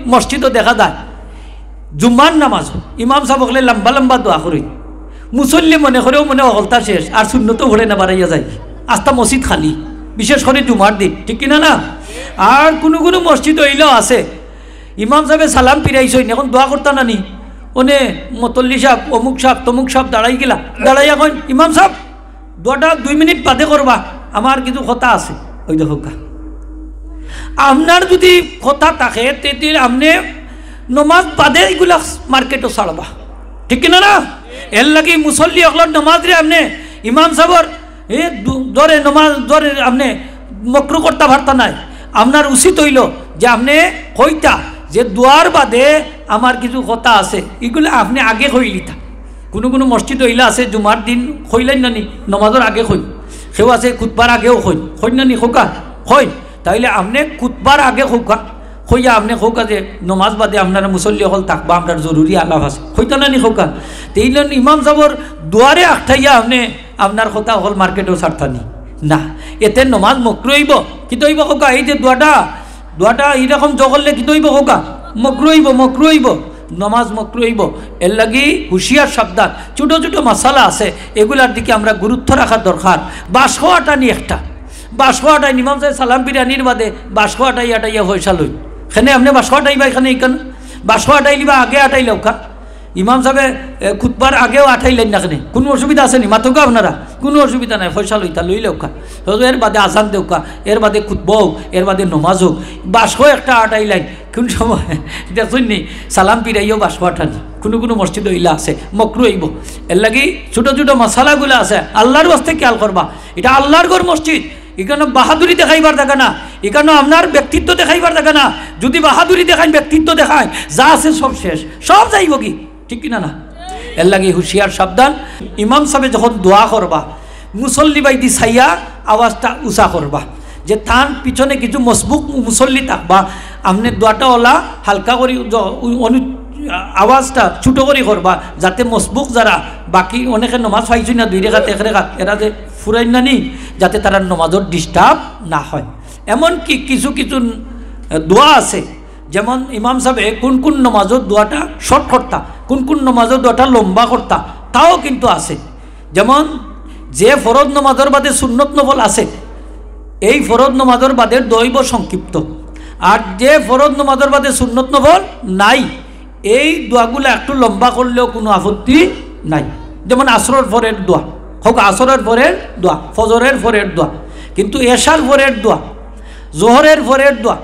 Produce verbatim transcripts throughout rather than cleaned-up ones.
মসজিদো দেখা যায় জুমার নামাজ, ইমাম সাব অকলে লম্বা লম্বা দোয়া করইন, মুসল্লি মনে করেও মনে অকলতা শেষ, আর সুন্নতও পড়ে না, বারাইয়া যায়, আস্তা মসজিদ খালি, বিশেষ করি জুমার দিন, ঠিক কিনা না? আর কুনু কুনু মসজিদ অইলেও আছে, ইমাম সাবে সালাম ফিরাইছইন, এখন দোয়া করতা নানি, অনে মতল্লি সাব, অমুক সাব, তমুক সাব দাঁড়াই গেলা, দাঁড়াইয়া কইন, "ইমাম সাব, দোয়াটা দুই মিনিট বাদে করবা, আমার কিছু কথা আছে।" ওই দেখো গা। আপনার যদি কথা থাকে, তে, তে আপনে নমাজ বাদে ইগুলা মার্কেটো ছাড়বা, ঠিক কিনা না? এর লাগি মুসল্লি অকলর নমাজরে আপনে ইমাম সাবর এ দু-, ধরে নমাজ ধরে আপনে মকরু করতা পারতা নায়। আপনার উচিত অইলো যে আপনে কইতা যে দোয়ার বাদে আমার কিছু কথা আছে, ইগুলা আপনে আগে কইলিতা। কুনু কুনু মসজিদ অইলা আছে জুমার দিন কইলাইন নানি, নমাজর আগে কইন। কেউ আছে খুতবার আগেও কইন, কইন নানি কউক্কা, কইন। তাইলে আপনে খুতবার আগে কউক্কা, কইয়া আপনে কউক্কা যে নমাজ বাদে আপনারা মুসল্লি অকল থাকবা, আমরার জরুরি আলাপ আছে, কইতা নানি কউক্কা। তেইলে ইমাম সাবর দুয়ারে আটকাইয়া আপনে আপনার কথা অকল মার্কেটো ছাড়তা নি না, এতে নমাজ মকরু অইবো। কিতা অইবো কউক্কা? এই যে দোয়াটা, দোয়াটা এইরকম জো করলে কিতা অইবো কউক্কা? মকরু অইবো, মকরু অইবো, নমাজ মকরু অইবো। এর লাগি হুঁশিয়ার সাবধান। ছোট ছোট মাসালা আছে, এগুলার দিকে আমরা গুরুত্ব রাখার দরকার। বাঁশ খাওয়া টানি একটা, বাঁশ খাওয়া টাইন, ইমাম সাবে সালাম ফিরানির বাদে বাঁশ খাওয়া টাই আটাইয়া পয়সা লই। কেনে আপনে বাঁশ খাওয়া টাইবা কেনে ইখান? বাঁশ খাওয়া টাইলিবা আগে আটাইলাউক্কা। ইমাম সাবে, এ, খুতবার আগেও আটাইলাইন না কেনে? কুনু অসুবিধা আছে নি? মাতউক্কা আপনারা, কুনু অসুবিধা নাই, পয়সা লইতা লইলাউক্কা। তো এর বাদে আজান দেউক্কা, এর বাদে খুতবা অউক, এর বাদে নমাজ অউক, বাঁশ খাওয়া একটা আটাইলাইন। কুন সময় দেখছইন নি সালাম ফিরাইয়াও বাঁশ খাওয়া টানি? কুনু কুনু মসজিদ অইলা আছে, মকরু অইবো। এর লাগি ছোট ছোট মাসালাগুলা আছে, আল্লার ওয়াস্তে খিয়াল করবা। ইটা আল্লার ঘর মসজিদ, ইখানো বাহাদুরি দেখাইবার জাগা না, ইখানো আপনার ব্যক্তিত্ব দেখাইবার জাগা না। যুদি বাহাদুরি দেখাইন, ব্যক্তিত্ব দেখাইন, যা আছে সব শেষ, সব যাইবোগি, ঠিক কিনা না? এর লাগি হুঁশিয়ার সাবধান। ইমাম সাবে যখন দোয়া করবা, মুসল্লি বাইদি চাইয়া আওয়াজটা উঁচা করবা, যে তান পিছনে কিছু মসবুক মুসল্লি থাকবা, আপনে দোয়াটা অলা হালকা করি জ-, অনু-, আওয়াজটা ছোট করি করবা, যাতে মসবুক যারা বাকি অনেকে নমাজ পাইছইন না, দুই রেকাত, এক রেকাত, এরা যে ফুরাইন না নি, যাতে তারার নমাজর disturb না হয়। এমনকি কিছু কিছু দোয়া আছে, যেমন ইমাম সাবে কুন কুন নমাজর দোয়াটা short করতা, কুন কুন নমাজর দোয়াটা লম্বা করতা, তাও কিন্তু আছে। যেমন যে ফরজ নমাজর বাদে সুন্নত নফল আছে, এই ফরজ নমাজর বাদে দোয়া অইবো সংক্ষিপ্ত, আর যে ফরজ নমাজর বাদে সুন্নত নফল নাই, এই দোয়াগুলা একটু লম্বা করলেও কুনু আপত্তি নাই। যেমন আসরর পরের দোয়া, কউক্কা আসরর পরের দোয়া, ফজরের পরের দোয়া, কিন্তু এশার পরের দোয়া, জোহরের পরের দোয়া,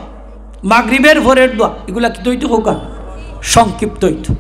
মাগরিবের পরের দোয়া, ইগুলা কিতা অইতো কউক্কা? সংক্ষিপ্ত অইতো।